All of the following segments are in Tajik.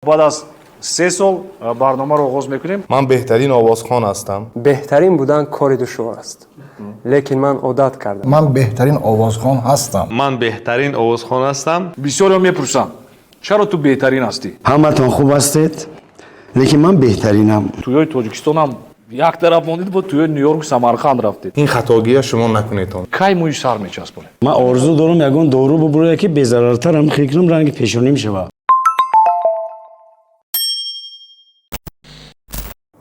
Баъд аз 3 сол барномаро оғоз мекунем. Ман беҳтарин овозхон ҳастам. Беҳтарин будан кори душвор аст, лекин ман одат кардам. Ман беҳтарин овозхон ҳастам. Ман беҳтарин овозхон ҳастам. Бисёриҳо мепурсанд, чаро ту беҳтарин ҳастӣ? Ҳаматон хуб ҳастед, лекин ман беҳтаринам. Тӯёи Тоҷикистонам як тараф мондед, бо тӯёи Ню-Йорку Самарқанд рафтед. Ин хатогия шумо накунедон. Кай мӯи сар мечаспонед? Ман орзу дорам, ягон дору бубурая, ки безарартарам хел кунам, ранги пешоним шавад.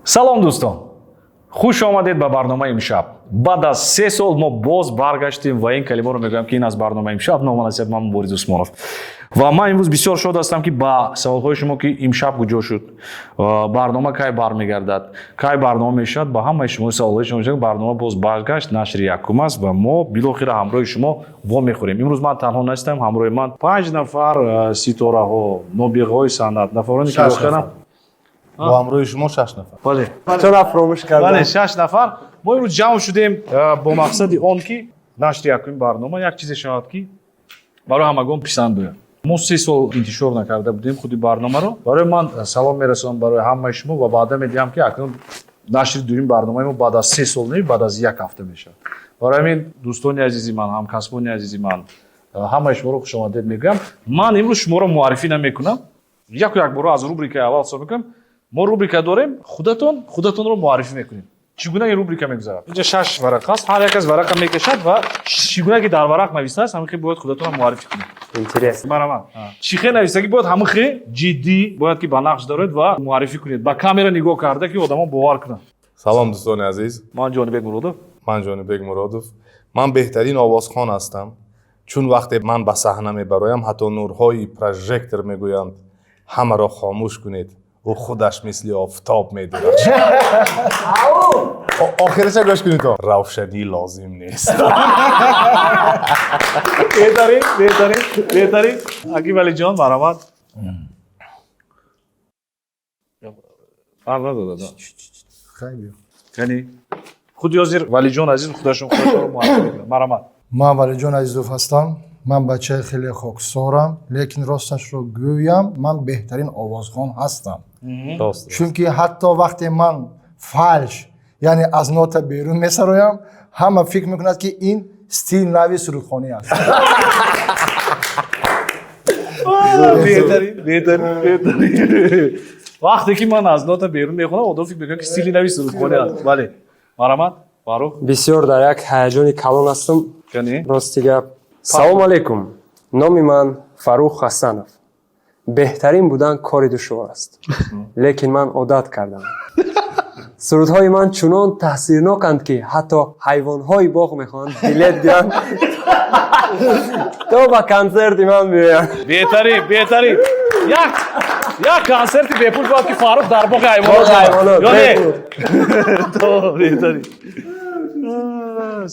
Салом, дӯстон, хуш омадед ба барномаи имшаб. Баъд аз 3 сол мо боз баргаштем ва ин калимаро мегӯям, ки ин аз барномаи имшаб. Ном насиҳат, ман Мубориз Усмонов ва ман имрӯз бисёр шод ҳастам, ки ба саволҳои шумо, ки имшаб куҷо шуд, барнома кай бармегардад, кай барнома мешавад, ба ҳамаи шумо саволҳои шумо мешавад. Барнома боз баргашт, нашри якум аст ва мо билохира ҳамроҳи шумо вомехӯрем. Имрӯз ман танҳо нестам, ҳамроҳи ман панҷ нафар ситораҳо, нобиғаҳои санъат, нафароне ки воқеан Бо ҳамроҳи шумо шаш нафар. Бале. Чора фаромӯш кардам? Бале, шаш нафар мо имрӯз ҷамъ шудем бо мақсади он, ки нашри якуми барнома як чизе шавад, ки барои ҳамагон писанд бояд. Мо 3 сол интишор накарда будем худи барномаро. Барои ман салом мерасонам барои ҳамаи шумо ва ваъда медиҳам, ки акнун нашри дуюми барномаи мо баъд аз 3 сол не, баъд аз як ҳафта мешавад. Барои ҳамин, дӯстони азизи ман, ҳамкасбони азизи ман, ҳамаи шуморо хушомадед мегӯям. Ман имрӯз шуморо муаррифӣ намекунам, яку якбора аз рубрикаи аввал ҳисоб мекунам. Мо рубрика дорем, худатон худатонро муаррифӣ мекунем. Чӣ гуна ин рубрика мегузарад? Инҷа шаш варақ аст, ҳар як аз варақа мекашад ва чӣ гуна ки дар варақ нависта аст, ҳамин хел бояд худатонро муаррифӣ кунед. Интересно. Марҳамат. Чӣ хел навистагӣ бояд, ҳамин хел ҷиддӣ бояд ки ба нақш дароед ва муаррифӣ кунед, ба камера нигоҳ карда, ки одамон бовар кунанд. Салом, дӯстони азиз. Ман Ҷонибек Муродов. Ман Ҷонибек Муродов. Ман беҳтарин овозхон ҳастам, чун вақте ман ба саҳна мебароям, ҳатто нурҳои прожектор мегӯянд, ҳамаро хомӯш кунед, ӯ худаш мисли офтоб медурахшад. Охираша гӯш кунед, то равшанӣ лозим нест. Беҳтарин, беҳтарин, беҳтарин. Аки Валиҷон, марҳамат. Фарқ надорад. Яъне худи ҳозир Валиҷон азиз худашон худашонро муаррифӣ мекунанд. Марҳамат. Ман Валиҷон Азизов ҳастам. Ман бачаи хеле хоксорам, лекин росташро гӯям, ман беҳтарин овозхон ҳастам, чунки ҳатто вақте ман фальш, яъне аз нота берун месароям, ҳама фикр мекунад, ки ин стил нави сурудхонӣ аст. Беҳтарин, беҳтарин, беҳтарин. Вақте ки ман аз нота берун мехонам, одам фикр мекунад, ки стили нави сурудхонӣ аст. Бале, марҳамат, Фаррух. Бисёр дар як ҳаяҷони калон ҳастам. Кани. Рости гап, салом алейкум, номи ман Фаррух Ҳасанов. Беҳтарин будан кори душвор аст, лекин ман одат кардам. Сурудҳои ман чунон таъсирноканд, ки ҳатто ҳайвонҳои боғ мехоҳанд билет гиранд, то ба консерти ман биёянд. Беҳтарин, беҳтарин. Як консерти бепул бояд ки Фаррух дар боғи ҳайвонот. Боғи ҳайвонот. Ё не? Бепул. То беҳтарин.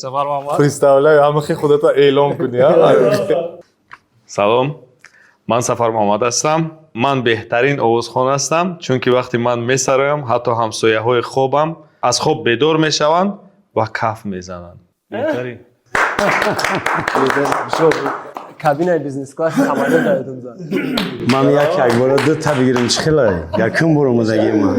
Сафар Муҳаммад. Представляю, ҳамахи худата эълон кунӣ. Салом, ман Сафар Муҳаммад ҳастам. Ман беҳтарин овозхон ҳастам, чунки вақте ман месароям, ҳатто ҳамсояҳои хобам аз хоб бедор мешаванд ва каф мезананд. Беҳтарин, бисёр. Кабинаи бизнес-класс самолёт даёдум зад. Ман як якбора дута бигирам, чӣ хелай? Якум бор омадагии ман.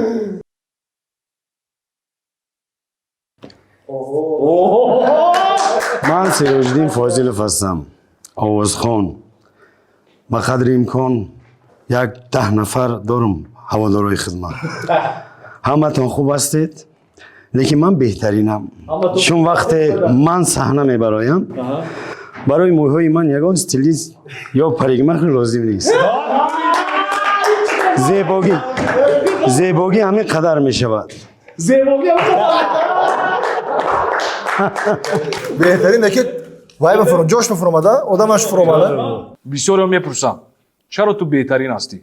Ман Сироҷиддин Фозилов ҳастам, овозхон. Ба қадри имкон як 10 нафар дорам ҳаводорои хидмат. Ҳаматон хуб ҳастед, лекин ман беҳтаринам, чун вақте ман саҳна мебароям, барои мӯйҳои ман ягон стилист ё парикмахер лозим нест. Зебогӣ ҳамин қадар мешавад. Зебогӣ. Беҳтарин ки вай бафуром, ҷош бафуромада, одамаш фуромада. Бисёриҳо мепурсанд, чаро ту беҳтарин ҳастӣ?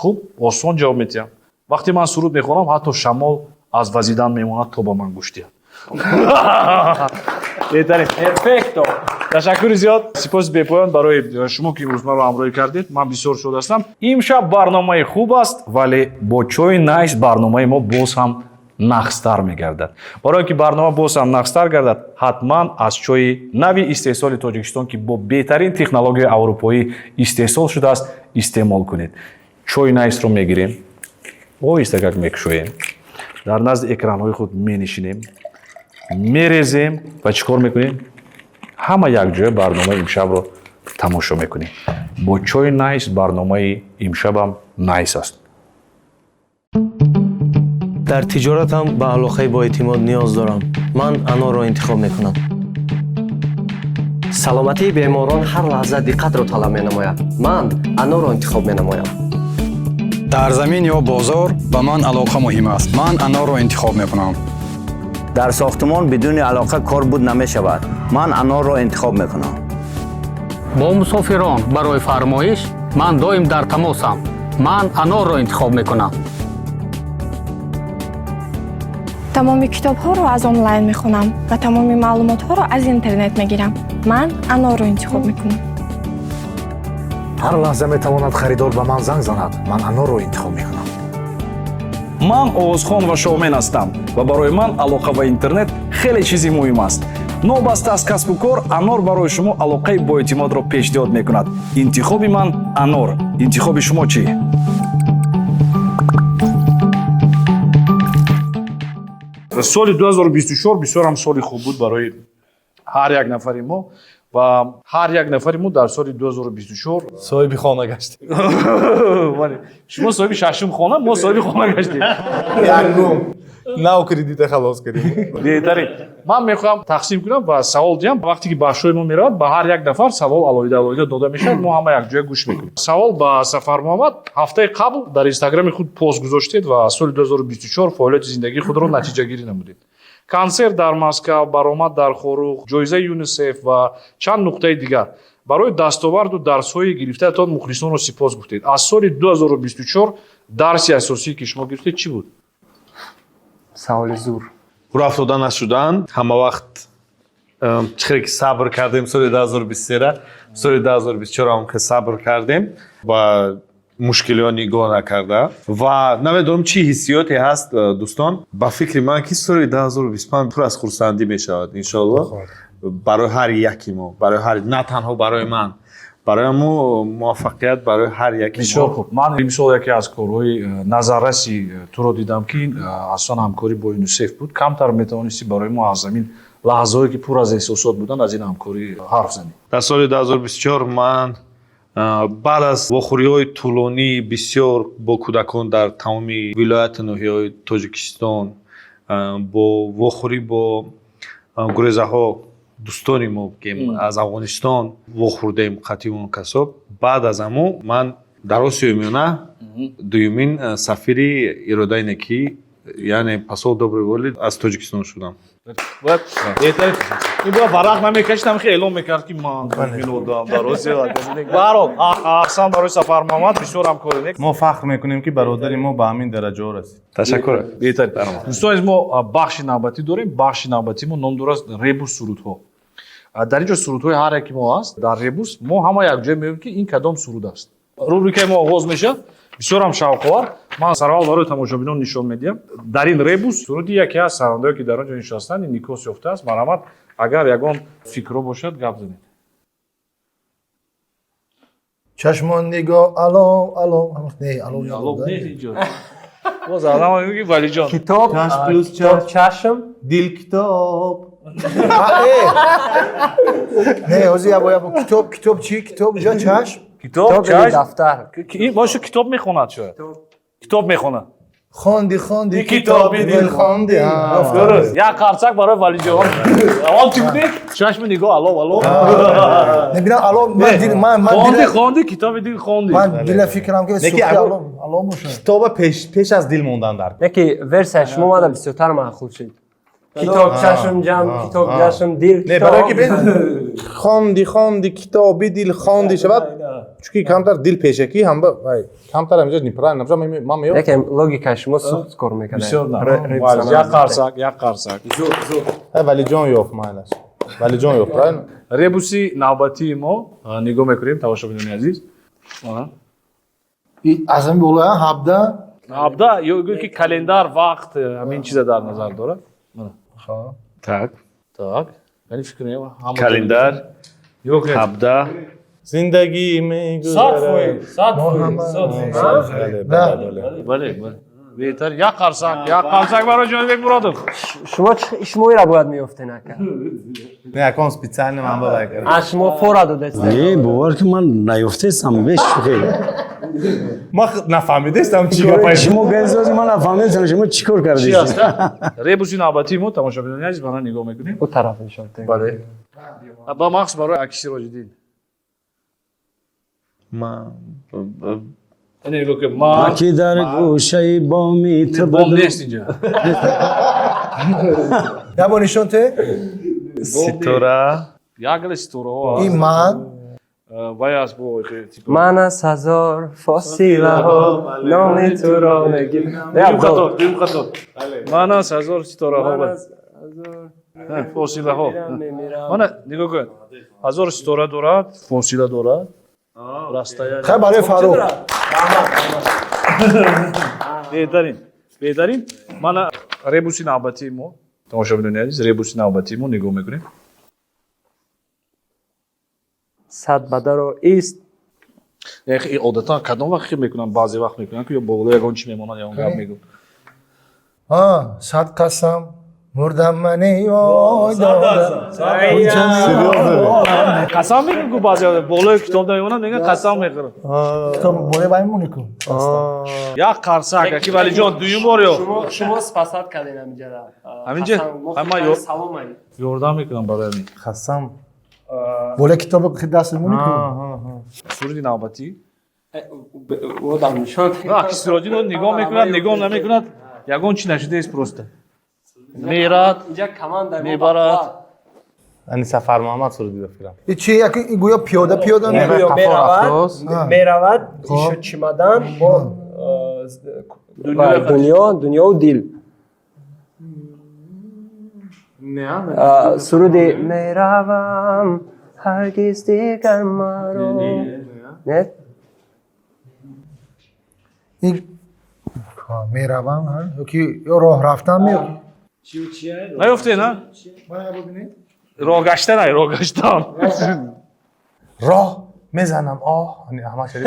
Хуб, осон ҷавоб медиҳам: вақте ман суруд мехонам, ҳатто шамол аз вазидан мемонад, то ба ман гӯш диҳад. Беҳтарин. Перфекто. Ташаккури зиёд, сипоси бепоён барои шумо, ки имрӯз маро ҳамроҳӣ кардед. Ман бисёр шод ҳастам. Имшаб барномаи хуб аст, вале бо чойи Найс барномаи мо боз ҳам нағзтар мегардад. Барое ки барнома боз ҳам нағзтар гардад, ҳатман аз чойи нави истеҳсоли Тоҷикистон, ки бо беҳтарин технологияи аврупоӣ истеҳсол шудааст, истеъмол кунед. Чойи Найсро мегирем, оҳистакак мекушоем, дар назди экранҳои худ менишинем, мерезем ва чӣ кор мекунем? Ҳама якҷоя барномаи имшабро тамошо мекунем. Бо чойи Найс барномаи имшабам найс аст. Дар тиҷоратам ба алоқаи боэътимод ниёз дорам. Ман Анорро интихоб мекунам. Саломатии беморон ҳар лаҳза диққатро талаб менамояд. Ман Анорро интихоб менамоям. Дар замин ё бозор ба ман алоқа муҳим аст. Ман Анорро интихоб мекунам. Дар сохтмон бидуни алоқа кор буд намешавад. Ман Анорро интихоб мекунам. Бо мусофирон барои фармоиш ман доим дар тамосам. Ман Анорро интихоб мекунам. Тамоми китобҳоро аз онлайн мехонам ва тамоми маълумотҳоро аз интернет мегирам. Ман Анорро интихоб мекунам. Ҳар лаҳза метавонад харидор ба ман занг занад. Ман Анорро интихоб мекунам. Ман овозхон ва шоумен ҳастам ва барои ман алоқа ба интернет хеле чизи муҳим аст. Новобаста аз касбу кор, Анор барои шумо алоқаи боэътимодро пешниҳод мекунад. Интихоби ман Анор. Интихоби шумо чӣ? Соли 2024 бисёр ҳам соли хуб буд барои ҳар як нафари мо ва ҳар як нафари мо дар соли 2024 соҳиби хона гаштем. Бале, шумо соҳиби шашум хона, мо соҳиби хона гаштем. Якум нав кредита халос кардем. Беҳтарин. Ман мехоҳам тақсим кунам ва савол диҳам. Вақте ки ба шои мо меравад, ба ҳар як нафар савол алоҳида алоҳида дода мешавад, мо ҳама якҷоя гӯш мекунем. Савол ба Сафармуҳаммад. Ҳафтаи қабл дар инстаграми худ пост гузоштед ва соли 2024 фаъолияти зиндагии худро натиҷагирӣ намудед. Консерт дар Москав, баромад дар Хоруғ, ҷоизаи ЮНИСЕФ ва чанд нуқтаи дигар. Барои дастоварду дарсҳои гирифтаатон мухлисонро сипос гуфтед. Аз соли 2024 дарси асосие ки шумо гирифтед чӣ буд? Саволи зур. Руҳафтода нашудан ҳама вақт, чӣ хеле ки сабр кардем соли 2023, соли 2024 ҳам хеле сабр кардем ва мушкилиҳо нигоҳ накарда. Ва намедонам чӣ ҳиссиёте ҳаст, дӯстон, ба фикри ман ки соли 2025 пур аз хурсандӣ мешавад, иншоалло, барои ҳар яки мо, барои ҳар, на танҳо барои ман, барои мо муваффақият барои ҳар яки мо. Бисёр хуб. Ман имсол яке аз корҳои назарраси туро дидам, ки асосан ҳамкорӣ бо ЮНИСЕФ буд. Камтар метавонисти барои мо аз ҳамин лаҳзаҳое ки пур аз эҳсосот буданд, аз ин ҳамкорӣ ҳарф занӣ? Дар соли 2024 ман баъд аз вохӯриҳои тӯлонии бисёр бо кӯдакон дар тамоми вилояту ноҳияҳои Тоҷикистон, бо вохӯрӣ бо гурезаҳо, дӯстони мо ки аз Афғонистон вохӯрдем қатъи касоб, баъд аз ҳамо ман дар Осиёи Миёна дуюмин сафири иродаи некӣ, яъне посол доброй воли аз Тоҷикистон шудам. Беҳтарин. Ин бояд варақ намекашид, ҳам хеле эълон мекард, ки ман дуюмин одам дар Осиё. Баҳрҳол, аҳсан барои Сафармуҳаммад, бисёр ҳамкори нек. Мо фахр мекунем, ки бародари мо ба ҳамин дараҷаҳо расид. Ташаккур. Беҳтарин. Дӯстон азиз, мо бахши навбатӣ дорем. Бахши навбатии мо ном дорад ребус сурудҳо. Дар ин ҷо сурудҳои ҳар яки мо ҳаст. Дар ребус мо ҳама якҷоя мебинем, ки ин кадом суруд аст. Рубрикаи мо оғоз мешавад, бисёр ҳам шавқовар. Ман сараввал барои тамошобинон нишон медиҳам. Дар ин ребус суруди яке аз сарояндаҳое ки дар он ҷо нишастанд инъикос ёфтааст. Марҳамат, агар ягон фикрҳо бошад, гап занед. Чашмон нигоҳ алов, алов, не, алов. Алов не инҷо. Боз одам мегӯяд, Валиҷон. Китоб. Чашм плюс китоб. Чашм. Чашм. Дил, китоб. Не, ҳозир ябо ябо, китоб, китоб чӣ? Китоб ҷа чашм. Китоб. Китоб или чашм. Дафтар. Бошу, китоб мехонад, шояд китоб мехонад. Хонди, хонди. Китоби дил. Хонди. Дуруст. Як қарсак барои Валиҷон. Аввал чӣ будед? Чашми нигоҳ алов, алов. Небинам, алов, ман дил, ман хонди. Дила. Хонди китоби дил хонди. Ман дила фикрам ки Неки суфи алов, алов бошад. Китоба пеш аз дил мондан дар. Яке версияи шумо мада бисёртар маъқул шуд. Китоб, чашм, ҷамъ, китоб, чашм, дил. Не, барои ки бин, хонди, хонди китоби дил хонди шавад, чунки камтар дил пешакӣ ҳам вай камтар ҳаминҷо неправильно бошад, ман меёбам. Яке логикаи шумо суст кор мекард. Бисёр на. Як қарсак, як қарсак. Валиҷон ёфт, майлаш, Валиҷон ёфт, правильно. Ребуси навбатии мо нигоҳ мекунем, тамошобинони азиз. Аз ҳамин болоя 17. 17 ё гӯё ки календар, вақт, ҳамин чиза дар назар дорад. Так. Так, яъне фикр Календар. Нигоҳ кунед. 17. Зиндагӣ мегузарад. 100%, 100%. Бале, бале, бале. Бале, бале. Беҳтар як қарсак, як қарсак барои Ҷонибек Муродов. Шумо шумо ира бояд меёфтен, ака. Не, акон специально ман бабай кард. А шумо фора додест. Не, бовар ки, ман наёфтестам, беш шӯхӣ. Ман нафаҳмидестам чӣ гапай. Шумо гайзози, ман нафаҳмидестам, шумо чӣ кор Чӣ кардед? аст? Ребуси навбатии мо, тамошобинони азиз, бана нигоҳ мекунем. Ӯ тараф нишон. Бале. Ба махсус барои аки Сироҷиддин. Ман Ина нигоҳ кун. Ман Ки дар гӯшаи боми ту бом нест инҷа. Як бор нишон те. Ситора. Як гала ситораҳо. Ин ман. Вай аст бо Ман аз ҳазор фосилаҳо номи туро мегирам. Дуюм хато, дуюм хато. Ман аз ҳазор ситораҳо фосилаҳо. Мана нигоҳ кун. Ҳазор ситора дорад, фосила дорад. Растая. Хай, барои Фаррух. Беҳтарин. Беҳтарин. Мана ребуси навбатии мо. Тамошобинони азиз, ребуси навбатии мо нигоҳ мекунем. Сад бадаро ист. Одатан кадом вақт хир мекунанд? Баъзе вақт мекунанд, ки ё боло ягон чӣ мемонад, ягон гап мегӯ. Сад қасам, мурдам ман, эй вой додам. Қасам мегӯм ку, баъзе болои китоб мемонад, мегӯянд, қасам мехӯрам. Китоб болои вай мемонӣ ку. Як қарсак, аки Валиҷон, дуюм бор ё Шумо спасать кардем ҳаминҷара. Ҳаминҷа? Ҳама Салом. Ёрдам мекунам барои ҳамин. Қасам. Болои китоби даст мемонӣ ку. Суруди навбатӣ. Одам нишон. Аки Сироҷиддин нигоҳ мекунад, нигоҳ намекунад, ягон чӣ нашудааст, просто мерад. Инҷа команда мебарад. Ани Сафар Муҳаммад суруди ба фикрам. И чи, яки гӯё пиёда пиёда. Меравад, меравад, ишо чимадан бо дунё, дунёву дил. Суруди меравам, ҳаргиз дигар маро не. Ин меравам ёки ё роҳ рафтан ме. Наёфте на роҳ гаштан, ай роҳ гаштан. Роҳ мезанам, оҳ, Аҳмад Шариф.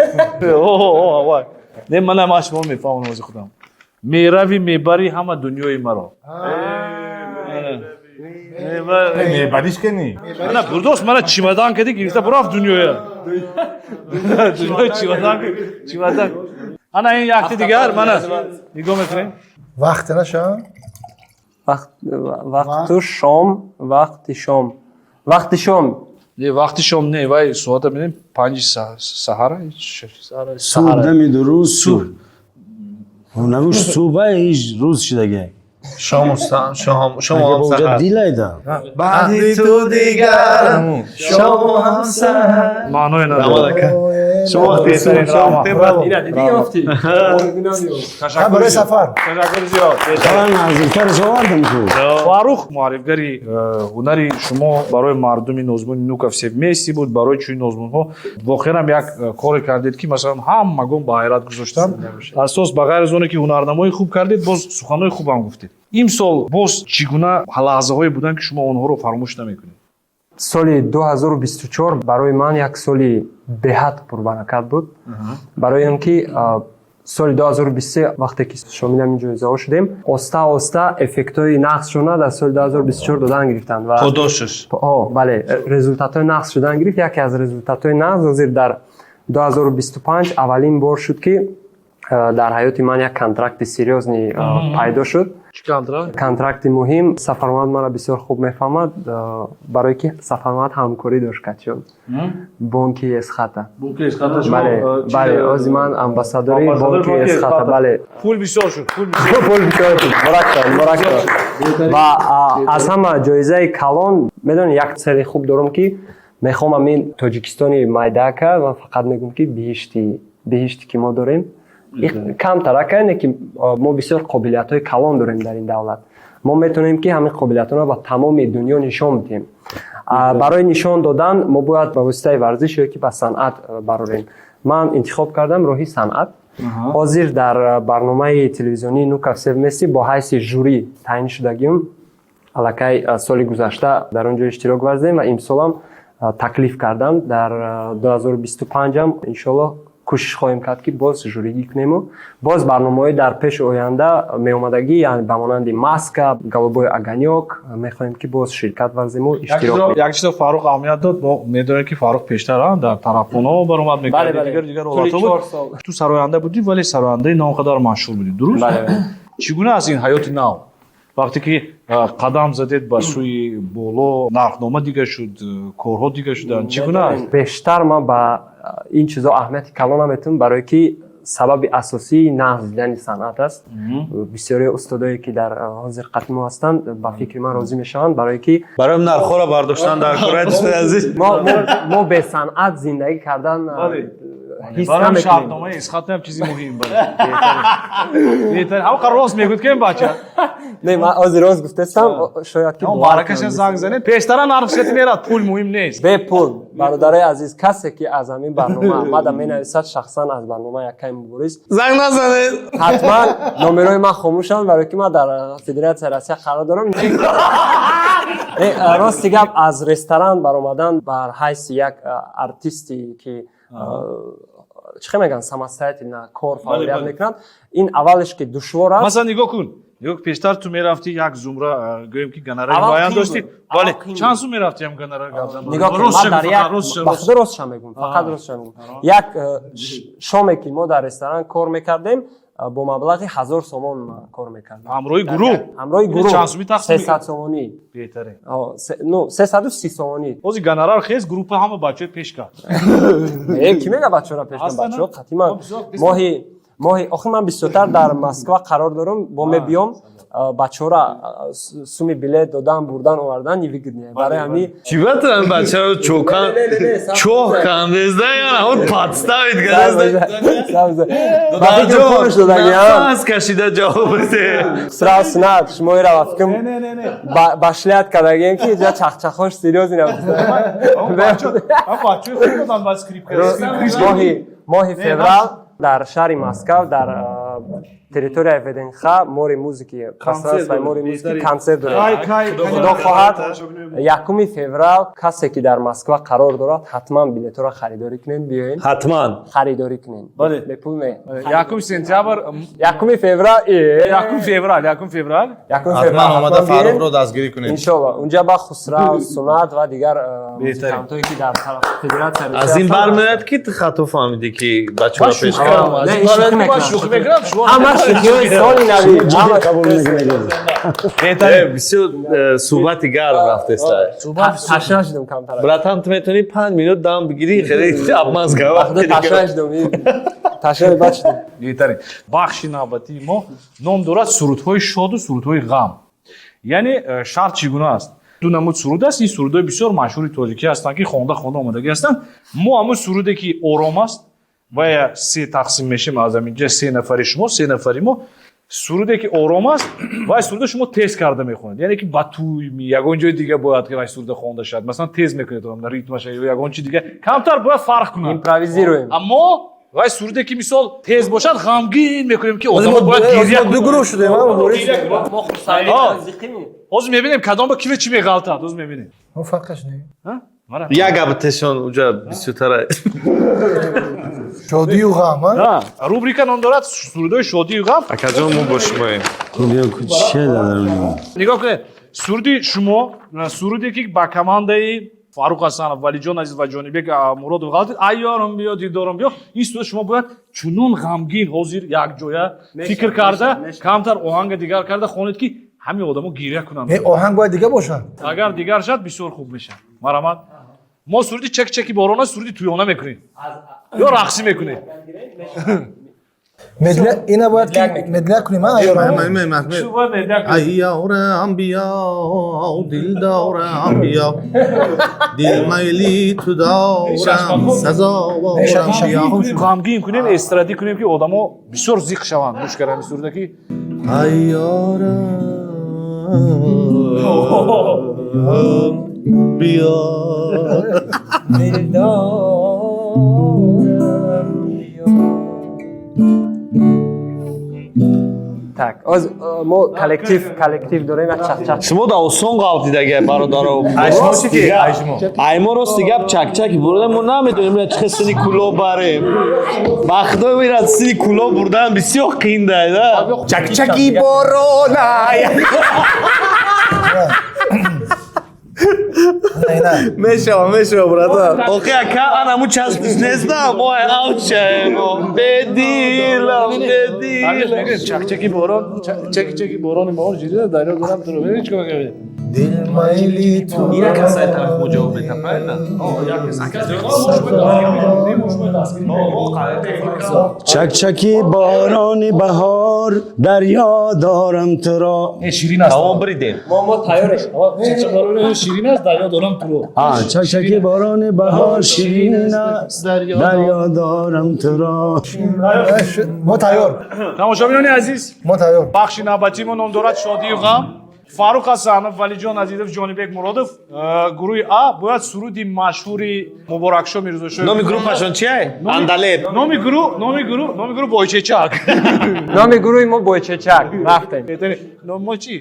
Вай, не, манам аз шумо мефаҳмам, ози худам. Мерави, мебари ҳама дунёи маро. Мебариш кани. Мана бурдост, мана чимадан кади, гирифта бурафт дунёя. Дунёи чимадан, чимадан. Ана ин якти дигар, мана нигоҳ мекунем. Вақт наша. Вақту шом, вақти шом, вақти шом. Не, вақти шом не, вай соата бинем, 5 саҳара. Субҳ дамиду рӯз субҳ навуш субҳа, ҳеҷ рӯз шидаге. Шому шому ҳам саҳар. Дилайда. Баъди ту дигар шому ҳам саҳар. Маъное надорад. Шумо Барои Сафар. Ташаккури зиёд. Наздиктараш овардам ку. Фаррух, муаррифгари ҳунари шумо барои мардуми нозмуни «Ну-ка все вместе» буд. Барои чунин озмунҳо воқеан як коре кардед, ки масалан ҳамагон ба ҳайрат гузоштанд. Асос, ба ғайр аз оне ки ҳунарнамоӣ хуб кардед, боз суханҳои хубам гуфтед. Имсол боз чӣ гуна лаҳзаҳое буданд, ки шумо онҳоро фаромӯш намекунед? Соли 2024 барои ман як соли беҳад пурбаракат буд, барои он ки соли 2023, вақте ки шомили ҳамин ҷоизаҳо шудем, оста оста эффектҳои нағз шуда дар соли 2024 додан гирифтанд ва Подошаш. Бале, результатҳои нағз шудан гирифт. Яке аз результатҳои нағз ҳозир дар 2025 аввалин бор шуд, ки дар ҳаёти ман як контракти серьёзный пайдо шуд. Чӣ контракт? Контракти муҳим. Сафармуҳаммад маро бисёр хуб мефаҳмад, барое ки Сафармуҳаммад ҳамкорӣ дошт качон бонки Эсхата. Бонки Эсхата. Бале, бале, ҳозир ман амбассадори бонки Эсхата, бале. Пул бисёр шуд, пул бисёр. Пул бисёр шуд, боракто, боракто. Ва аз ҳама ҷоизаи калон, медонӣ, як цели хуб дорам, ки мехоҳам ҳамин Тоҷикистони майдака, ман фақат мегӯм, ки биҳишти, биҳишти ки мо дорем камтарака, не ки мо бисёр қобилиятҳои калон дорем дар ин давлат. Мо метавонем, ки ҳамин қобилиятҳоро ба тамоми дунё нишон бидиҳем. Барои нишон додан мо бояд ба воситаи варзиш ё ки ба санъат барорем. Ман интихоб кардам роҳи санъат. Ҳозир дар барномаи телевизионии «Ну-ка все вместе» бо ҳайси жюри таъин шудагим. Аллакай соли гузашта дар он ҷо иштирок варзидем ва имсолам Таклиф карданд. Дар 2025-ам, иншоаллоҳ, кӯшиш хоҳем кард, ки боз жюригӣ кунему боз барномаҳои дар пеши оянда меомадагӣ, яъне ба монанди «Маска», «Голубой огонёк», мехоҳем, ки боз ширкат варзему, иштирок кунем. Як чизо Фаррух аҳамият дод. Мо медонем, ки Фаррух пештар дар тарабхонаҳо баромад мекард, дигар дигар ҳолатҳо буд. Ту сароянда будӣ, вале сарояндаи на он қадар машҳур будӣ, дуруст? Чӣ гуна аст ин ҳаёти нав, вақте ки қадам задед ба сӯи боло, нархнома дигар шуд, корҳо дигар шуданд, чӣ гуна аст? Бештар ман ба ин чизо аҳамияти калон наметавонам, барое ки сабаби асосии нағз дидани санъат аст. Бисёри устодое, ки дар ҳозир қатъи мо ҳастанд, ба фикри ман розӣ мешаванд, барое ки барои нархҳоро бардоштан дар кораи, дӯстои азиз. Мо бесанъат зиндагӣ кардан ҳис барои намекунем. Шартномаи исхат ҳам чизи муҳим беҳтарин. Ҳамқа рост мегӯд ки ин бача. Не, ман ҳозир рост гуфтастам, шояд ки баракаша занг занед, пештара нарх шати мерад, пул муҳим нест. Бепул, бародарои азиз, касе ки аз ҳамин барнома мада менависад, шахсан аз барнома якаи Мубориз, занг назанед. Ҳатман номерои ман хомӯшанд, барое ки ман дар Федератсияи Россия қарор дорам. Рости гап, аз ресторан баромадан бар ҳайси як артисте, ки чӣ хел мегӯянд, самостоятельно кор фаъолият мекунад, ин аввалеш ки душвор аст. Масалан, нигоҳ кун, нигоҳ, пештар ту мерафтӣ, як зумра, гӯем ки гонорари муайян доштӣ, вале чанд сум мерафтӣ ҳам гонорар? Нигоҳ кун, ман дар як, ба худо, ростша мегӯм, фақат ростша мегӯм, як шоме ки мо дар ресторан кор мекардем, бо маблағи 1000 сомон кор мекардем. Ҳамроҳи гурӯҳ? Ҳамроҳи гурӯҳ. Чанд суми тақсим? 300 сомонӣ. Беҳтарин. Ну, 330 сомонӣ. Ҳозир гонорар хез, группа ҳама бачаҳои пеш кард. Э, ки мега бачаҳоро пеш кард? Бачаҳо қатъиман моҳи охир ман бисёртар дар Москва қарор дорам, бо мебиём, бачаҳоро суми билет додан, бурдан, овардан невыгодно, барои ҳамин. Чӣ батан бачаро чокан чоҳ кандезда, яна он подставить кардезда, кашида ҷавоб бите. Сразу снат шумоира ба фикрам ба шлят кардагем, ки ҷа чахчахош серьёзный Моҳи феврал дар шаҳри Москав, дар территорияи ВДНХ, море музыки, пространствои море музыки консерт дорем, худо хоҳад, 1 феврал. Касе ки дар Москва қарор дорад, ҳатман билетҳоро харидорӣ кунед, биёен. Ҳатман. Харидорӣ кунед, бепул не. 1 сентябр. 1 феврал. 1 феврал, 1 феврал. Ҳатман омада Фаррухро дастгирӣ кунед. Иншолло, унҷа ба Хусрав, Сунат ва дигар музикантое, ки дар федератсия. Аз ин бармеояд, ки ту хато фаҳмидӣ, ки бачаҳоро пеш. Ҳама шӯхиҳои соли нави. Бисёр суҳбати гарм рафтеста. Ташна шудам камтар. Братан, ту метавонӣ 5 минут дам бигирӣ, хеле обмазка. Ташна шудам, ташнаи бад шудам. Беҳтарин. Бахши навбатии мо ном дорад «Сурудҳои шоду сурудҳои ғам». Яъне шарт чӣ гуна аст? Ду намуд суруд аст. Ин сурудҳои бисёр машҳури тоҷикӣ ҳастанд, ки хонда хонда омадагӣ ҳастанд. Мо ҳамун суруде, ки ором аст, ва се тақсим мешем, аз ҳаминҷа се нафари шумо, се нафари мо. Суруде, ки ором аст, вай суруда шумо тез карда мехонед, яъне ки ба тӯй, ягон ҷои дига бояд ки вай суруда хонда шавад. Масалан, тез мекунед ритмаша ё ягон чи дига, камтар бояд фарқ кунад. Импровизируем. Аммо вай суруде, ки мисол тез бошад, ғамгин мекунем, ки одамо бояд гиря. Ду гурӯҳ шудем. Ҳозир мебинем, кадом ба киме чӣ меғалтад, ҳозир мебинем. Фарқаш не. Як гап тешон уҷа бисёртара. Шодию ғам. Рубрика ном дорад «Сурудҳои шодию ғам». Акаҷон, мо бо шумоем. Нигоҳ кунед, суруди шумо, суруде, ки ба командаи Фаррух Ҳасанов, Валиҷон Азиз ва Ҷонибек Муродов ғалтид, «Айёрам биё, дилдорам биё». Ин суруда шумо бояд чунон ғамгин ҳозир якҷоя фикр карда, камтар оҳанга дигар карда хонед, ки ҳамин одамо гиря кунанд. Оҳанг бояд дигар бошад. Агар дигар шад, бисёр хуб мешавад. Марҳамат. Мо суруди «Чак чаки борона», суруди тӯёна мекунем ё рақсӣ мекунем? Ина бояд ки медляк кунем. Айёрам биё, дилдорам биё, дил майли ту дорам, сазоворам биё. Ғамгин кунем, эстрадӣ кунем, ки одамо бисёр зиқ шаванд гӯш кардани суруда ки. Айёрам биё. Дилдорам биё. Так, оз мо коллектив дорем, як чак-чак. Шумо да осон ғалтидаги, бародаро. Ай шумо чӣ ки? Ай шумо. Ай мо рости гап чак-чаки бурдем, мо намедонем ина чӣ сини куло барем. Ба худо ира сини куло бурдан бисёр қиин да. Чак-чаки боронай. Мешава, мешава, братан. Охи ака, анаму часпиш неста, мо ай авчаемо. Бедилам, бедилам. Чак-чаки борон, чаки-чаки борони мо ҷирида дарё дорам туро. Бибин чӣ кор мекунӣ? Дил майли ту. Ина касай тараф мо ҷавоб мета, правильно? Чак-чаки борони баҳор, дарё дорам туро. Ширин аст. Тамом бридем. Мо тайёрем. Чак-чак борони ширин аст, дарё дорам туро. Чак-чаки борони баҳор ширин аст, дарё дорам туро. Мо тайёр. Тамошобинони азиз, мо тайёр. Бахши навбатии мо ном дорад шодию ғам. Фарух Ҳасанов, Валиҷон Азизов, Ҷонибек Муродов, гурӯҳи А бояд суруди машҳури Муборакшо Мирзошоев. Номи группашон чие? Андалеб. Номи гурӯҳ, номи гурӯҳ, номи гурӯҳ Бойчечак. Номи гурӯҳи мо Бойчечак. Рафтем. Номи мо чӣ?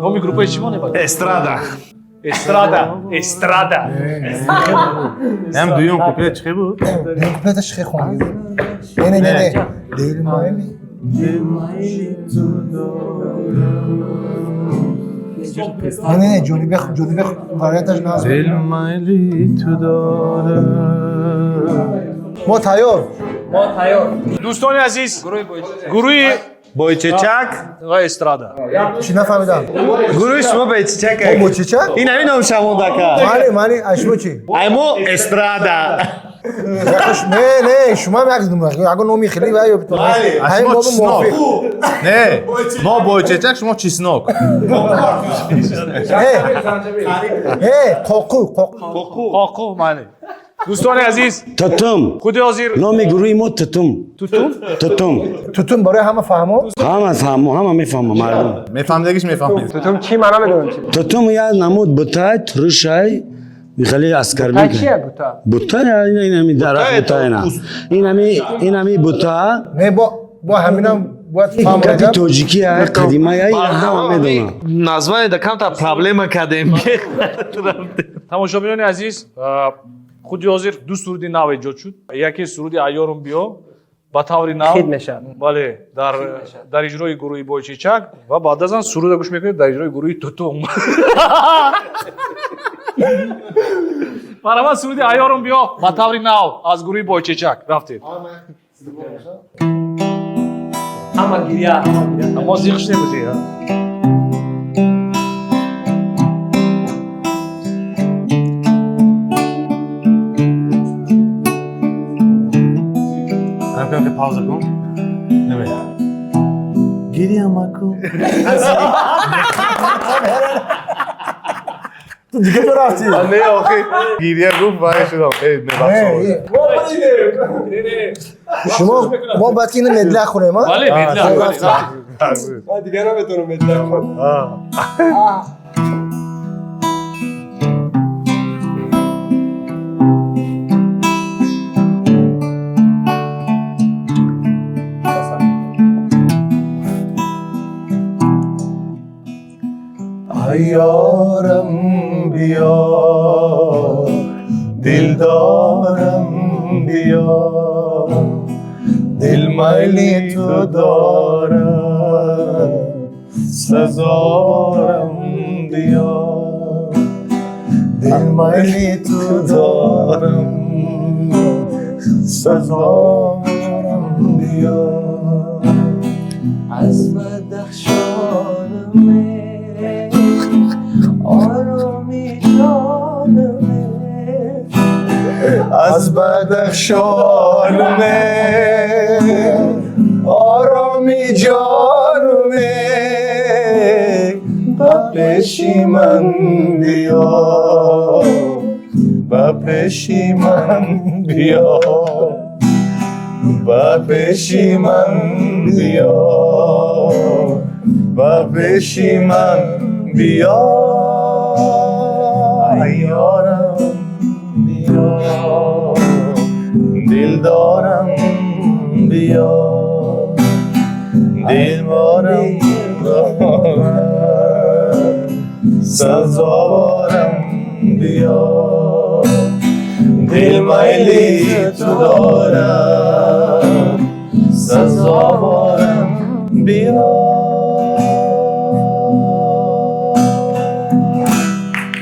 Номи группаи чӣ монем? Эстрада. Эстрада, эстрада. Ҳам дуюм куплет чӣ буд? Дуюм куплеташ чӣ хондӣ? Не, не, не, не. Дил майли. Не, не, не, Ҷонибек, Ҷонибек варианташ наз. Дил майли ту дорам. Мо тайёр. Мо тайёр. Дӯстони азиз, гурӯҳи Бойчечак ва эстрада. Чӣ нафаҳмидам? Гурӯҳи шумо Бойчечак. Мо Бойчечак? Ин ҳамин ном шамондака. Мани, мани, ай шумо чӣ? Ай мо эстрада. Не, не, шумо ҳам як ягон номи хеле ва ё ҳамин мо мувофиқ. Не, мо Бойчечак, шумо чеснок. Не, не, қоқу, қоқу. Қоқу, мани. Дӯстони азиз, Тутум. Худи ҳозир номи гурӯҳи мо Тутум. Тутум? Тутум. Тутум барои ҳама фаҳмо? Ҳама фаҳмо, ҳама мефаҳма мардум. Мефаҳмидагиш мефаҳмид. Тутум чӣ? Ман намедонам чӣ. Тутум як намуд бутай, турушай, хеле аскарбик. Бута чие бута? Бута ин ҳами дарахт бута ина. Ин ҳами, ин ҳами бута. Не, бо бо ҳаминам бояд фаҳмид. Гапи тоҷикӣ ай қадима ай ҳама медонам. Название да камтар проблема кардем. Тамошобинони азиз, худи ҳозир ду суруди нав эҷод шуд. Яке суруди Айёрум биё ба таври нав хит мешавад. Бале, дар иҷрои гурӯҳи Бойчечак ва баъд аз он суруда гӯш мекунед дар иҷрои гурӯҳи Тутум. Марҳамат, суруди Айёрум биё ба таври нав аз гурӯҳи Бойчечак. Рафтед. Ҳама гиря, ҳама гиря. Мо зиқ шудем бузӣ. Ҳам пауза кун. Неме. Гиря макун. Ту дига ҷо рафтӣ? Не, охи гиря гуфт вай шудам. Эй, мебахшед. Шумо мо бояд ки ину медля хӯрем, а? Бале, медля. Ман дига наметавонам медля хӯрам. Айёрам биё, дилдорам биё, дил майли ту дорам, сазорам биё, дил майли ту дорам, сазорам биё. Аз Бадахшонам ороми ҷонам, аз Бадахшонам ороми ҷонам, ба пеши ман биё, ба пеши ман биё, ба пеши ман биё, ба пеши ман биё, айёрам биё, дилдорам биё. Дилбарам дорад, сазоворам биё. Дил майли ту дорад, сазоворам биё.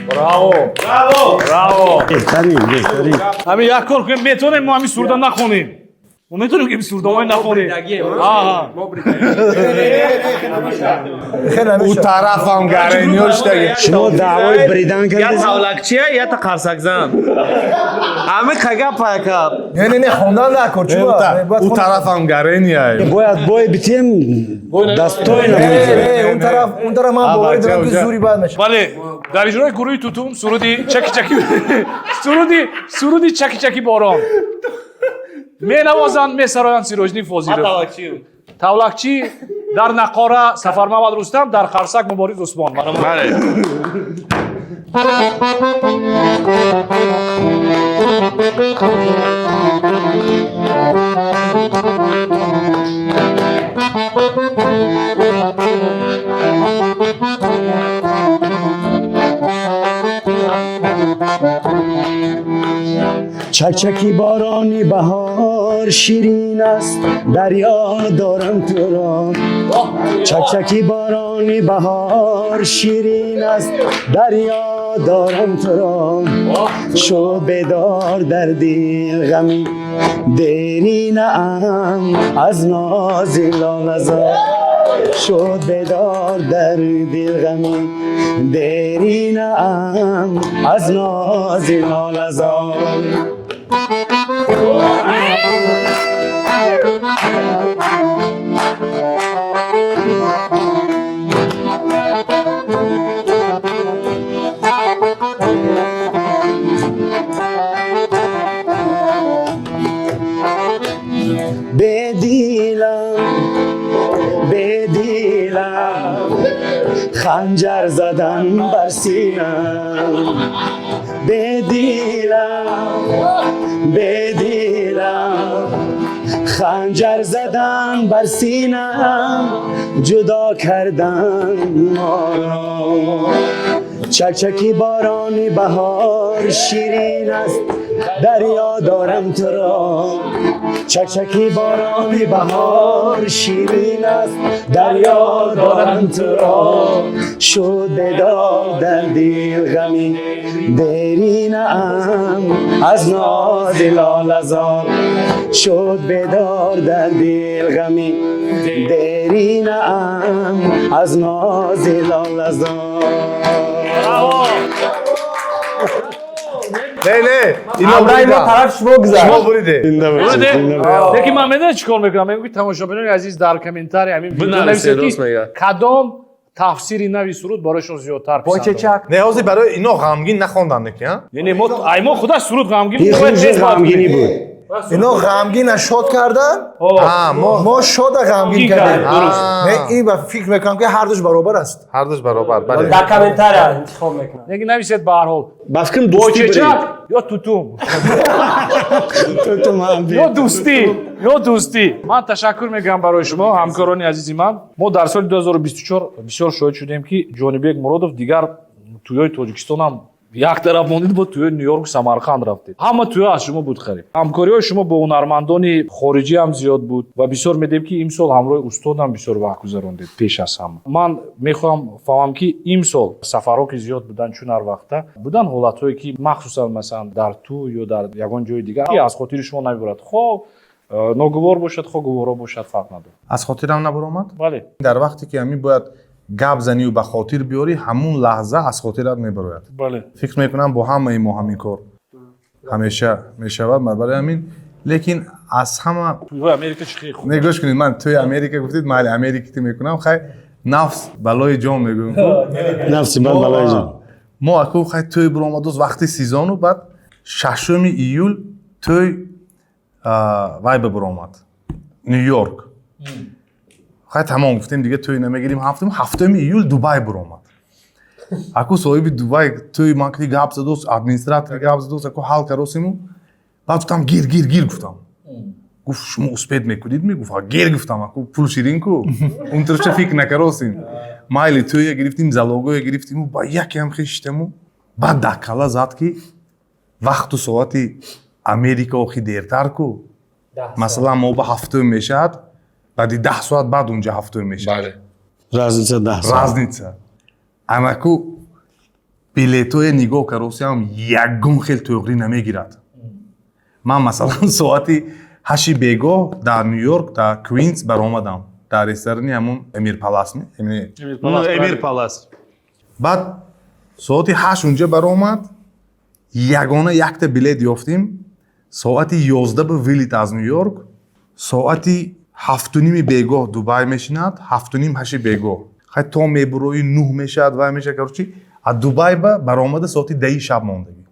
Браво! Браво! Браво! Беҳтарин, беҳтарин. Ҳамин як кор кунем, метавонем мо ҳамин суруда нахонем. Мо метавонем ки сурудоҳои нахонем. У тарафам гарениёш таги. Шумо даъвои бридан Я кардед? тавлакчия, я та қарсакзан. Ҳами қага пайкаб. Не, не, не, хондан накун. Чуба? У тарафам гарения. Бояд бой битем, достойно. Не, не, он тараф ман боварӣ дорам, ки зури бад мешавад. Бале, дар иҷрои гурӯҳи Тутум суруди чаки-чаки, суруди чаки-чаки борон. Менавозанд, месароянд Сироҷиддин Фозилов. Тавлакчӣ дар нақора Сафармамад Рустам, дар қарсак Мубориз Усмон. Бале. Чакчаки борони баҳор ширин аст, дарё дорам туро. Чакчаки борони баҳор ширин аст, дарё дорам туро. Шуд бедор дар дил ғами деринаам аз нози лолазор. Шуд бедор дар дил ғами деринаам аз нози лолазор. Бедилам, бедилам, ханҷар задан бар синам. Бедилам, бедилам, ханҷар задан бар синам, ҷудо кардан моро. Чакчаки борони баҳор ширин аст, дарё дорам туро. Чакчаки борони баҳор ширин аст, дарё дорам туро. Шуд бедор дар дил ғами деринаам аз нози лолазор. Шуд бедор дар дил ғами деринаам аз нози лолазор. Не, не, ино Ҳамраи мо тараф шумо гузашт. Шумо буриде. Буриде? Лекин ман медонед чӣ кор мекунам? Мегӯям, ки тамошобинони азиз, дар комментарий ҳамин видео Бинависед, нависед, рост ки мегӯяд. кадом тафсири нави суруд барои шумо зиёдтар писанд Бочечак. Не, ҳозир барои ино ғамгин нахондан неки, а? Не, мо ай мо худаш суруд ғамгин Ин буд, бояд худи тез бояд ғамгинӣ кунем. буд. Ино ғамгина шод кардан, мо мо шода ғамгин Ғамгин кардем. кардем, дуруст. Не, ин ба фикр мекунам, ки ҳар душ баробар аст. Ҳар душ баробар, бале. Дар комментария интихоб мекунам. Лекин нависед ба ҳар ҳол. Ба фикрам дӯстӣ Бочечак ё Тутум. Тутум ҳам Ё дӯстӣ, ё дӯстӣ. Ман ташаккур мегӯям барои шумо, ҳамкорони азизи ман. Мо дар соли 2024 бисёр шоҳид шудем, ки Ҷонибек Муродов дигар тӯёи Тоҷикистон ҳам як тараф мондед, бо тӯёи Нью-Йорку Самарқанд рафтед. Ҳама тӯё аз шумо буд қариб. Ҳамкориҳои шумо бо ҳунармандони хориҷӣ ҳам зиёд буд ва бисёр медиҳем, ки имсол ҳамроҳи устодам бисёр вақт гузарондед пеш аз ҳама. Ман мехоҳам фаҳмам, ки имсол сафарҳо ки зиёд буданд, чун ҳар вақта буданд ҳолатҳое, ки махсусан, масалан, дар ту ё дар ягон ҷои дигар, ки аз хотири шумо намебурад, хо ногувор бошад, хо гуворо бошад, фарқ надорад. Аз хотирам набаромад? Бале. Дар вақте ки ҳамин бояд гап занию ба хотир биёрӣ, ҳамун лаҳза аз хотират мебарояд. Фикр мекунам, бо ҳамаи мо ҳамин кор ҳамеша мешавад. Барои ҳамин, лекин аз ҳама Тӯйҳои Америка чӣ хеле хуб. Не, гӯш кунед, ман тӯи Америка гуфтед, майли, Америка ки мекунам, хай, нафс балои ҷон мегӯем. Нафси бад балои ҷон. Мо аку хай тӯй биромадоз, вақти сезону, баъд 6 июл тӯй вай бибаромад, Ню-Йорк. Хай, тамом, гуфтем, дига тӯй намегирим. 7 июл Дубай биромад. Аку соҳиби Дубай тӯй ман ки гап задост, администратор гап задост, аку ҳал каросиму. Баъд гуфтам, гир, гир, гир, гуфтам. Гуфт, шумо успеть мекунед? Мегуфт, гер гуфтам, аку пул ширин ку, он тарафча фикр накаросим. Майли, тӯя гирифтим, залогоя гирифтиму ба якеам хешитаму баъд даккала зад, ки вақту соати Америка охи дертар ку. Масалан, мо ба 7-ум мешавад, баъди 10 соат баъд унҷа 7-ум мешавад. Разница 10 соат. Разница. Анаку билетое нигоҳ каросиам, ягон хел тӯғрӣ намегирад. Ман, масалан, соати 8-и бегоҳ дар Ню-Йорк, дар Квинс баромадам, дар ресторани ҳамун Эмир Палас. Эмир Палас. Баъд соати 8 унҷа баромад, ягона якта билет ёфтим, соати 11 ба вылет аз Ню-Йорк, соати 7:30 бегоҳ Дубай мешинад, 7:30, 8-и бегоҳ. Хай, то мебурои, 9 мешавад, вай мешавад. Короче, аз Дубай ба баромада соати 10-и шаб мондагӣ.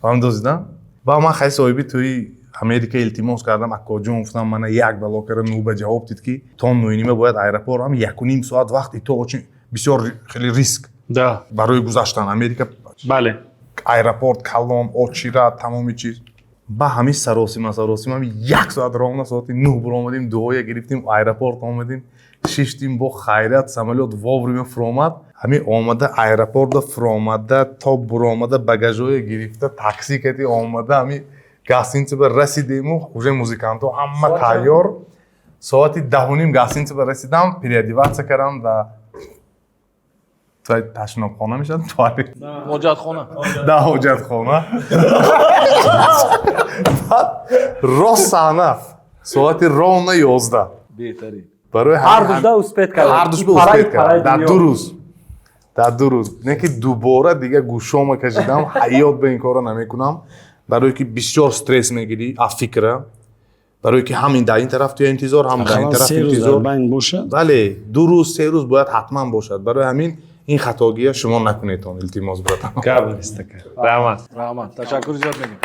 Фаҳмидозида? Ба ман хай соҳиби тӯи Америка илтимос кардам, акоҷон, гуфтам, мана як бало кара ну ба ҷавоб дид, ки то 9:30 бояд аэропорт ам, 1,5 соат вақт, и то очень бисёр хеле риск барои гузаштан Америка. Аэропорт калон, очира, тамоми чиз. Ба ҳамин саросима, саросима, як соат ровно соати 9 буромадем, дуоя гирифтем, аэропорт омадем, шиштим, бо хайрият самолёт вовремя фуромад. Ҳамин омада аэропорта фуромада, то буромада, багажое гирифта, такси кати омада, ҳамин гостиница ба расидему, уже музикантҳо ҳама тайёр. Соати 10:30 гостиница ба расидам, переодеваться кардам, да ташнобхона мешавад, туалет. Ҳоҷатхона. Да, ҳоҷатхона. Баъд рост саҳна, соати ровно 11. Беҳтарин. Барои ҳар душда успеть кард. Ҳар душба успеть кард дар 2 рӯз, дар 2 рӯз. Не ки дубора дига гӯшома кашидам, ҳаёт ба ин корро намекунам, барое ки бисёр стресс мегирӣ аз фикра, барое ки ҳам дар ин тараф туя интизор, ҳам дар ин тараф интизор. Бале, 2 рӯз, 3 рӯз бояд ҳатман бошад. Барои ҳамин ин хатогия шумо накунедон, илтимос, братан. Раҳмат. Раҳмат, ташаккури зиёд мегӯем.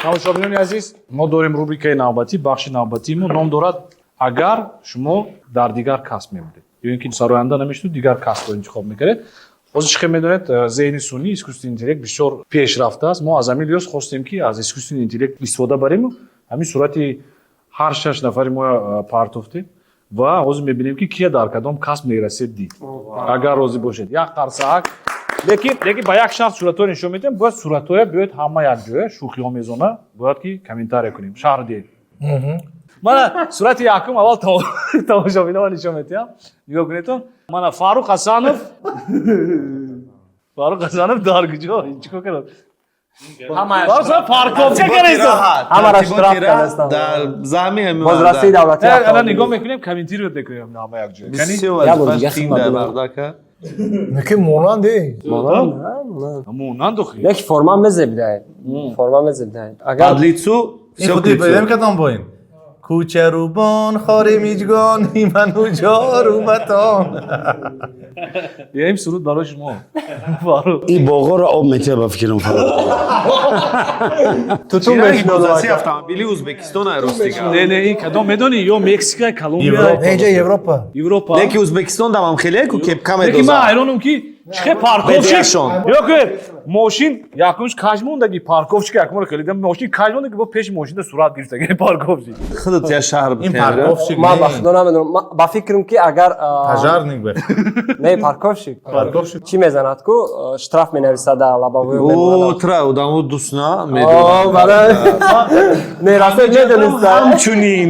Тамошобинони азиз, мо дорем рубрикаи навбатӣ, бахши навбатии мо ном дорад «Агар шумо дар дигар касб мебудед» ё ин ки сароянда намешуд, дигар касбро интихоб мекардед. Ҳозир чӣ хел медонед, зеҳни сунъӣ, искусственный интеллект бисёр пешрафта аст. Мо аз ҳамин лиҳоз хостем, ки аз искусственный интеллект истифода барему, ҳамин сурати ҳар шаш нафари мо партофтем ва ҳозир мебинем, ки кия дар кадом касб мерасед дид. Агар розӣ бошед, як қарсаак. Лекин ба як шарт суратҳоро нишон медиҳем, бояд суратҳоя биёед ҳама якҷоя шӯхиомезона, бояд ки комментария кунем, шарҳ диҳем. Мана сурати якум, аввал тамошобинова нишон медиҳам, нигоҳ кунедтон. Мана Фаррух Ҳасанов. Фаррух Ҳасанов дар куҷо, чӣ кор кард? Парковка кард. Ҳамаро штраф кардастам. Дар замин. Бозрасии давлатӣ. Ана нигоҳ мекунем, комментировать мекунем ҳама якҷоя. Бисёр вазифаш қиин дар бардака. Неки монанде. Монанд. Монанд охи. Леки форма мезебидай, форма мезебидай. Агар Под лицу всё к лицу. Кадом бо ин кӯчарубон хори миҷгони ману ҷорубатон. Ин суруд барои шумо, Фаррух. Ин боғоро об метиҳад, ба фикрам, Фаррух. Тутун Бозрасии автомобили Ӯзбекистон ай, ростига. Не, не, ин кадом медонӣ? Ё Мексика, Колумбия. Неҷа, Европа. Европа. Леки Ӯзбекистон дамам хеле ку кепка Лекин ман медозад. ҳайронам, ки чӣ хел парковщик. Бедиашон. Ё ки мошин якумш каж мондаги, парковщик якумро хелидам, мошин каж мондаги, бо пеши мошинда сурат гирифтаги парковщик. Худат я шаҳр. Ин парковщик. Ман ба худо намедонам. Ба фикрам, ки агар Пожарник бе. Не, парковщик. Парковщик. Чӣ мезанад ку, штраф менависад, лобовой. О, тра одамо дӯст на О, медонанд. бале. Не, расед медониста. Ҳамчунин.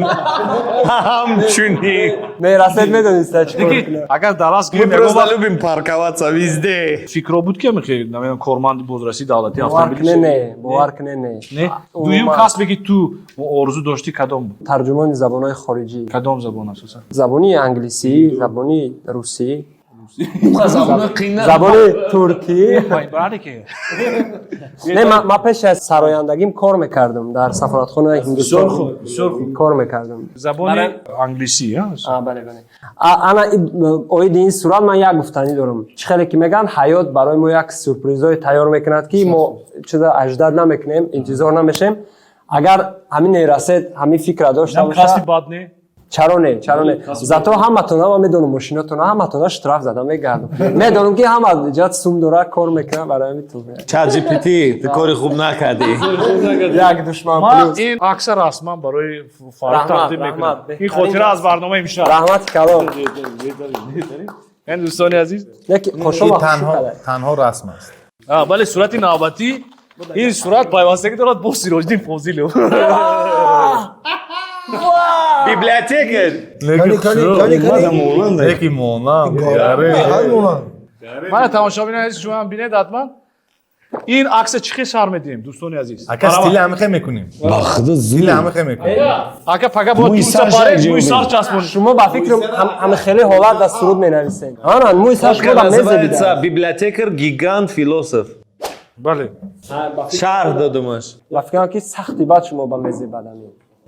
Ҳамчунин. Не, расед медониста чӣ кор Лекин кунад. агар дар асл Мы просто любим парковаться везде. Фикро буд, ки мехе намедонам, корманди бозрасии давлатии Бовар автомобили кунед, шавӣ? не, бовар кунед, не. Не, дуюм Умуман. касбе, ки ту орзу доштӣ, кадом буд? Тарҷумони забонҳои хориҷӣ. Кадом забон асосан? Забони англисӣ, забони русӣ, Забони қийна. забони туркӣ. Баре ки Не, ман пеш аз сарояндагим кор мекардам дар сафоратхонаи Ҳиндустон. Бисёр хуб, бисёр хуб. Кор мекардам. Забони англисӣ, а? А, бале, бале. Ана оиди ин сурат ман як гуфтанӣ дорам. Чӣ хеле ки мегӯянд, ҳаёт барои мо як сюрпризҳое тайёр мекунад, ки мо чиза аждад намекунем, интизор намешем. Агар ҳамин нерасед, ҳамин фикра дошта Нам касби боша. бад не. Чаро не, чаро не? Зато ҳаматона ман медонам, мошинатона ҳаматона штраф зада мегардам. Медонам, ки ҳама ҷат сум дора, кор мекунам барои ҳамин ту. ChatGPT, ту кори хуб накардӣ. Як душман Ман плюс. ин акса расман барои Фаррух Раҳмат, тақдим мекунам. раҳмат. Ин хотира аз барномаи имшаб. Раҳмати калон. Ин дӯстони азиз. Яки Ин танҳо расм аст. Бале, сурати навбатӣ, ин сурат пайвастагӣ дорад бо Сироҷиддин Фозилов. Библиотекарь. Леки монанд. Мана, тамошобинони азиз, шумо ҳам бинед ҳатман. Ин акса чӣ хел шарҳ медиҳем, дӯстони азиз? Ака, стили ҳамихе мекунем. Ба худо. Стили ҳамихе мекунем. Ака, пага бояд Мӯи тӯса сар паре шак мӯи сар ҷо. часпонед. Шумо ба фикрам ҳама хеле ҳолат дар суруд менависед. Ана мӯи сар Фотка шумо да называется мезебида. «Библиотекарь, гигант, философ». Бале. Шарҳ додумаш. Ба фикрам, ки сахти бад шумо ба мезебадам.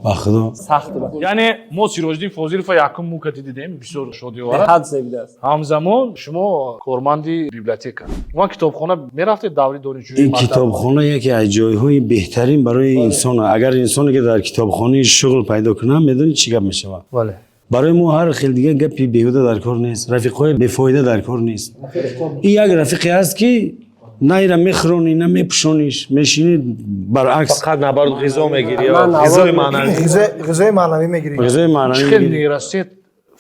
Ба худо. Сахти бад. Яъне мо Сироҷиддин Фозилова якум мукати дидем, бисёр шодиовар. Беҳад зебидааст. Ҳамзамон шумо корманди библиотека. Умуман, китобхона мерафтед даври донишҷӯӣ? Ин Мактаб? китобхона яке аз ҷойҳои беҳтарин барои инсон. Агар инсоне ки дар китобхонаи шуғл пайдо кунад, медонӣ чӣ гап мешавад? Бале. Барои мо ҳар хел дига гапи беҳуда дар кор нест, рафиқҳои бефоида дар кор нест. Ин як рафиқе ҳаст, ки на ира мехӯронӣ, на мепӯшониш, мешинӣ, баръакс. Фақат наоборот ғизо мегирӣ. Ман Ғизои навор- маънавӣ. Ғизои маънавӣ мегирӣ. Ғизои маънавӣ Чӣ хел мегирӣ. нейросеть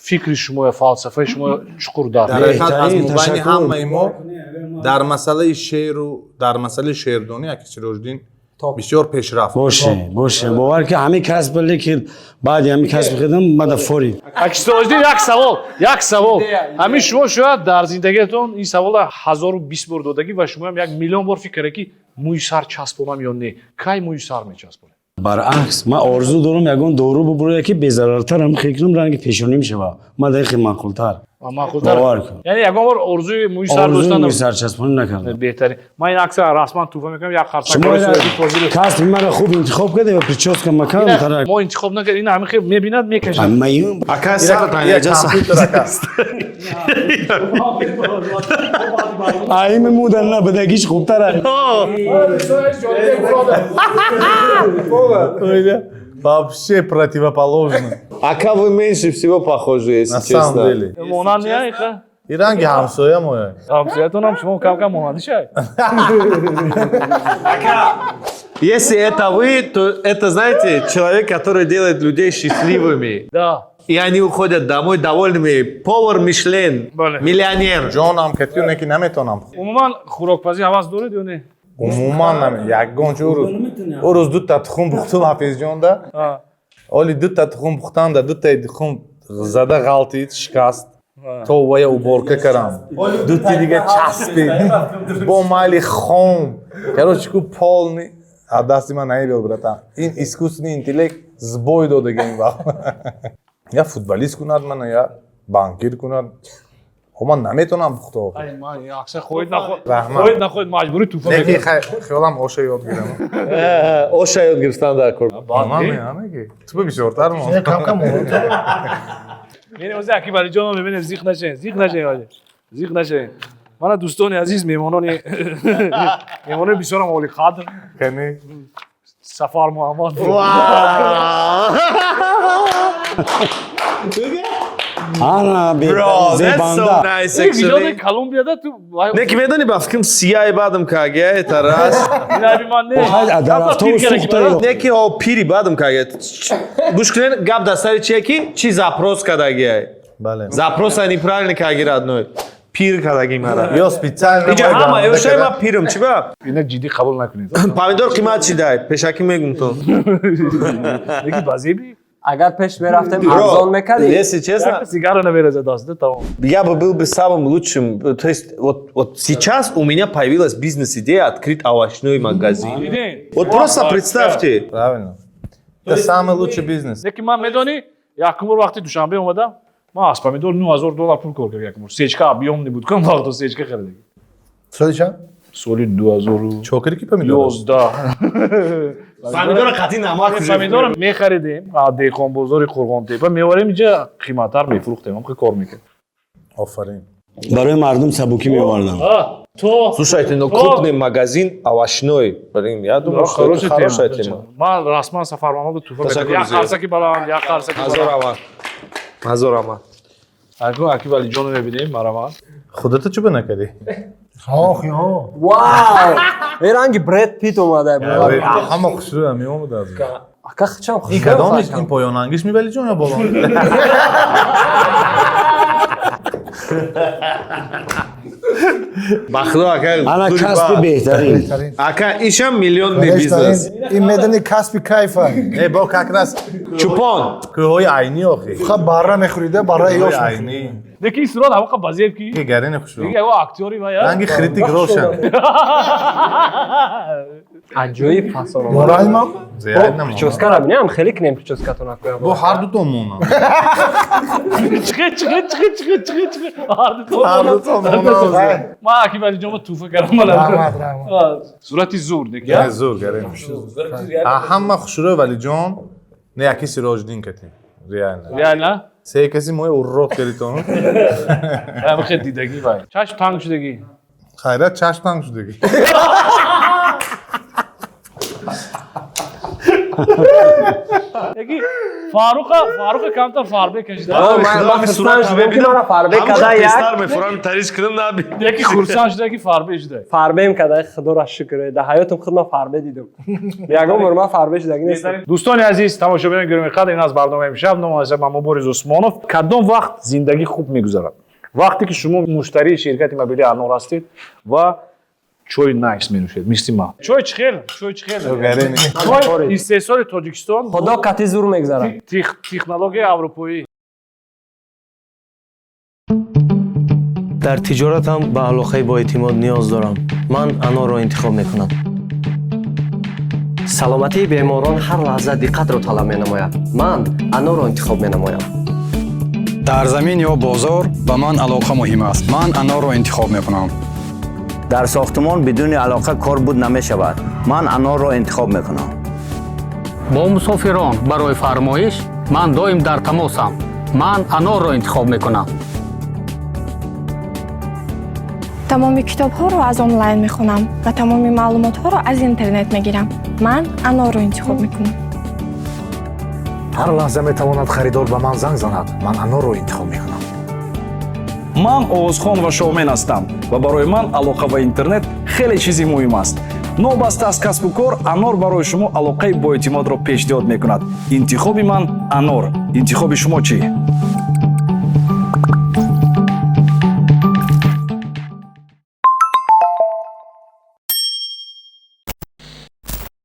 фикри шумо ё фалсафаи шумо чуқур дар Дар ҳақиқат, аз Беҳтарин, мобайни ташаккур. ҳамаи мо дар масъалаи шеъру дар масъалаи шеърдонӣ аки Сироҷиддин бисёр пешрафт. Боше, боше, бовар ки ҳамин касб, лекин баъди ҳамин касби хидам мада форид. Аки Сироҷиддин, як савол, як савол. Ҳамин шумо шояд дар зиндагиатон ин савола 1020 бор додагӣ ва шумоам 1 миллион бор фикр карда, ки мӯи сар часпонам ё не. Кай мӯи сар мечаспонед? Баръакс, ман орзу дорам, ягон дору бубуря, ки безарартарам хекунам, ранги пешонӣ мешава. Ман дар хел маъқултар. Маъқултар. Бовар кун. Яъне ягон бор орзуи мӯи сар Орзуи доштан мӯи сарчаспонӣ накардам. Беҳтарин. Ман ин акса расман туҳфа мекунам, як қарсак Шумо барои Сироҷиддин Фозилов. касби маро хуб интихоб карда ва прическа макам Ина тарак. мо интихоб накард, ин ҳамин хел мебинад, мекашад. Маюм. Ака, сар Як компютер, ака. Аими мудан набудагиш хубтар аст. Вообще противоположно. Ака, вы меньше всего похожи, если На самом честно. деле. Монанд не иха? И ранги ҳамсоя моя. Ҳамсоятонам шумо кам кам монанди шай. Если это вы, то это, знаете, человек, который делает людей счастливыми. Да. И они уходят домой довольными. Повар Мишлен, Бале. миллионер. Ҷонам катиё, не ки наметонам. Умуман, хӯрокпазӣ ҳавас доред ё не? Умуман наме. Ягон чӣ. Ӯ рӯз дута тухм пухтум, Ҳафизҷонда. Оли дута тухм пухтанда, дутаи тухм зада ғалтид, шикаст. То вая уборка кардам. Дути дига часпид. Бо майли хом. Короче, ку полный аз дасти ман наебел, братан. Ин искусственный интеллект сбой додага ин вақт. Я футболист кунад мана, я банкир кунад. Хо, ман наметонам пухто. Ай, ман ин акса хоҳед нахоҳед, Раҳмат. хоҳед нахоҳед, маҷбурӣ туҳфа Неки мекунам. хиёлам оша ёд гирам. Оша ёд гирифтан дар кор. Ман меҳам, ки ту бисёртар мон. Кам кам монанд. Мебинем, ози аки Валиҷонро мебинем, зиқ нашавед, зиқ нашавед, вале. Зиқ нашавед. Мана, дӯстони азиз, меҳмонони бисёрам олиқадр. Кани? Сафар Муҳаммад. Ана Bro, that's so зебанда. nice Ин видеои actually. Колумбияда ту Не ки медони, ба фикрам сияи бадам кагия, это раз. Ин айби ман не. Охай, дар автобус сӯхта. Не ки ҳо пири бадам кагия. Гӯш кунед, гап дар сари чие, ки чи запрос кардагия. Бале. Запроса неправильно каги, родной. Пир кадаги мара. Ё специально. Иҷа ҳама ёшай ма пирам, чи ба? Ина ҷиддӣ қабул накунед. Помидор қимат чи дай? Пешакӣ мегум то. Леки ба зеби Агар пеш мерафтем, арзон мекардӣ. Если честно, сигара намерезад даста, тамом. Я бы был бы самым лучшим. То есть вот сейчас у меня появилась бизнес-идея открыть овощной магазин. Дидин? Вот просто представьте. Правильно. Это самый лучший бизнес. Леки ман медонӣ, якум бор вақти Душанбе омадам, ман аз помидор 9000 доллар пул кор кардам якум бор. Сечка объём не буд, кам вақто сечка харида. Соли чанд? Соли 2011. Чокири ки помидор? Помидора қатъи намак. Помидора мехаридем аз деҳқонбозори Қурғонтепа, меоварем инҷа, қиматтар мефурӯхтем, ҳам кор мекард. Офарин. Барои мардум сабукӣ меовардам. То Слушайте, но крупный магазин овощной. Блин, я думаю, что это хорошая тема. Ман расман Сафар Мамаду туҳфа мекунам. Ташаккур Як зиёд. қарсаки баланд, як қарсаки Ҳазор баланд. аввал. Ҳазор раҳмат. Акун аки Валиҷонро мебинем, марҳамат. Худата чӯ ба накардӣ? Охи ҳо. Вау! Э, ранги Бред Пит омада. Ҳама хушрӯя меомада аз. Ака, хичам. Ин кадомиш, ин поёнангиш ми, Валиҷон, ё болон? Ба худо, ака. Ана касби беҳтарин. Ака, ишам миллионный бизнес. Ин медани касби кайфа. Не, бо как раз чӯпон. Кӯҳҳои Айнӣ охи. Фақат барра мехӯрида, барра ёш. Айнӣ. Лекин ин сурат ҳамақа базеб ки. Ки гарини хушрӯ. Дига ягон актёри ва я. Ранги Хритик Рошан. Аҷоиб фасон. Мораймам? Прическара бинем, хеле кинем прическатон акоя. Бо ҳар дуто монам. Чиқи, чиқи, чиқи, чиқи, чиқи, чиқи. Ҳар дуто. Ҳар дуто монам. Ман аки Валиҷонро туҳфа кардам. Раҳмат, раҳмат. Сурати зур, деки. Не, зур гарини. Ҳама хушрӯ Валиҷон, не яки Сироҷиддин кати. Реально. Реально? Се каси мои урод кардитон. Ҳама хел дидагӣ вай. Чашм танг шудагӣ. Хайрат, чашм танг шудагӣ. Яки Фарруха камтар фарбе кашида. Ман хурсанд шудам, ки мана фарбе када як. Тезтар мефурам, тарис кунам наби. Яки хурсанд шуда, ки фарбе шуда. Фарбем када, худоро шукр. Дар ҳаётам худ ман фарбе дидам. Ягон бор ман фарбе шудагӣ нестам. Дӯстони азиз, тамошобинони гиромиқадр, ин аз барномаи имшаб. Ном аз ман Мубориз Усмонов. Кадом вақт зиндагӣ хуб мегузарад? Вақте ки шумо муштарии ширкати мобилии Анор ҳастед ва чой Найс менӯшед, мисли ман. Чой чӣ хел? Чой чӣ хел? Чой истеҳсоли Тоҷикистон. Худо кати зур мегзарад. Технологияи аврупоӣ. Дар тиҷоратам ба алоқаи боэътимод ниёз дорам. Ман Анорро интихоб мекунам. Саломатии беморон ҳар лаҳза диққатро талаб менамояд. Ман Анорро интихоб менамоям. Дар замин ё бозор ба ман алоқа муҳим аст. Ман Анорро интихоб мекунам. Дар сохтмон бидуни алоқа кор буд намешавад. Ман Анорро интихоб мекунам. Бо мусофирон барои фармоиш ман доим дар тамосам. Ман Анорро интихоб мекунам. Тамоми китобҳоро аз онлайн мехонам ва тамоми маълумотҳоро аз интернет мегирам. Ман Анорро интихоб мекунам. Ҳар лаҳза метавонад харидор ба ман занг занад. Ман Анорро интихоб мекунам. Ман овозхон ва шоумен ҳастам ва барои ман алоқа ба интернет хеле чизи муҳим аст. Новобаста аз касбу кор, Анор барои шумо алоқаи боэътимодро пешниҳод мекунад. Интихоби ман Анор. Интихоби шумо чӣ?